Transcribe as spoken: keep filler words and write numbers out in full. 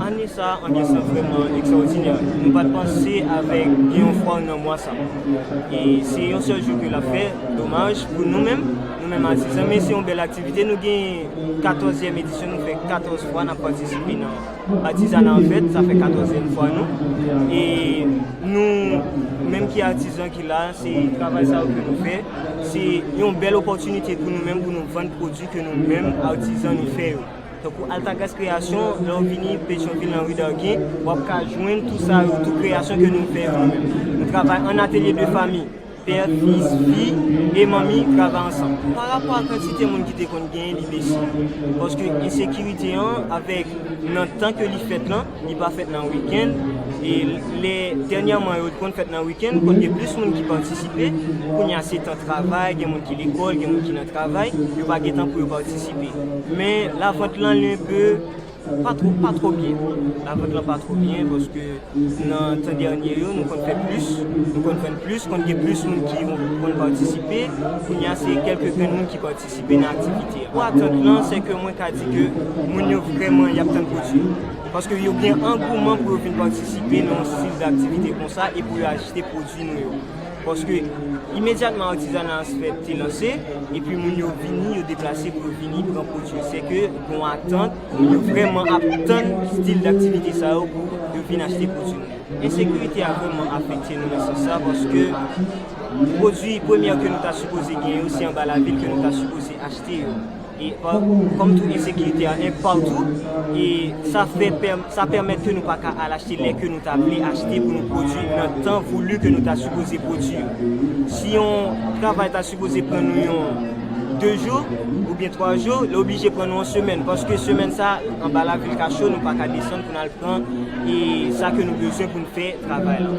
Ane sa a, anbyans lan vrèman ekstraòdinè. Nou pa t panse avèk gen yon fwa nan mwa sa. E se yon sèl jou ke l ap fè, domaj pou nou menm, nou menm atizan, men se yon bèl aktivite. Nou gen katòzyèm edisyon, nou fè katòz fwa n ap patisipe nan atizana an fèt, sa fè katòzyèm fwa nou. E nou menm ki atizan ki la, se travay sa yo ke nou fè, se yon bèl opòtinite pou nou menm, pou nou vann pwodui ke nou menm atizan nou fè yo. Tankou Altagras Kreyasyon, lè w vini Petyonvil nan ri Dargin, w ap ka jwenn tou sa yo, tou kreyasyon ke nou fè yo nou menm. Nou travay an atelye de fanmi. Pè, fis, fi e manmi travay ansanm. Pa rapò a kantite moun ki te konn genyen, li bese. Paske ensekirite an, avèk nan tan ke li fèt lan, li pa fèt nan wikenn. E lè dènyèman yo konn fèt nan wikenn, konn gen plis moun ki patisipe. Kounye a se tan travay, gen moun ki lekòl, gen moun ki nan travay, yo pa gen tan pou yo patisipe. Men lavant lan, li enpe pa twò, pa twò byen. Lavant lan pa twò byen paske nan tan dènye yo, nou konn fè plis, nou konn vann plis, konn gen plis moun ki konn patisipe. Kounye a se kèlke grenn moun ki patisipe nan aktivite a. Pou atant lan, se ke mwen ka di ke moun yo vrèman y ap tann pwodui. Paske yo gen angouman pou yo vin patisipe nan yon stil daktivite konsa e pou yo achte pwodui nou yo. Paske imedyatman atizana an fèt te lanse, epi moun yo vini, yo deplase pou yo vini pran pwodui yo. Se ke gen yon atant, moun yo vrèman ap tann stil daktivite sa yo pou yo vin achte pwodui nou. Ensekirite a vrèman afekte nou nan sans sa, paske pwodui premyè ke nou ta sipoze gen yo, se anba lavil ke nou ta sipoze achte yo. E pa, kòm tou ensekirite a enpatou, e sa fè pèm-, sa pèmèt ke nou pa ka al achte lè ke nou ta vle achte pou nou pwodui nan tan voulu ke nou ta sipoze pwodui yo. Si yon travay ta sipoze pran nou yon de jou oubyen twa jou, li oblije pran nou yon semèn, paske semèn sa, anba lavil ka cho, nou pa ka desann pou n al pran e sa ke nou bezwen pou n fè travay la.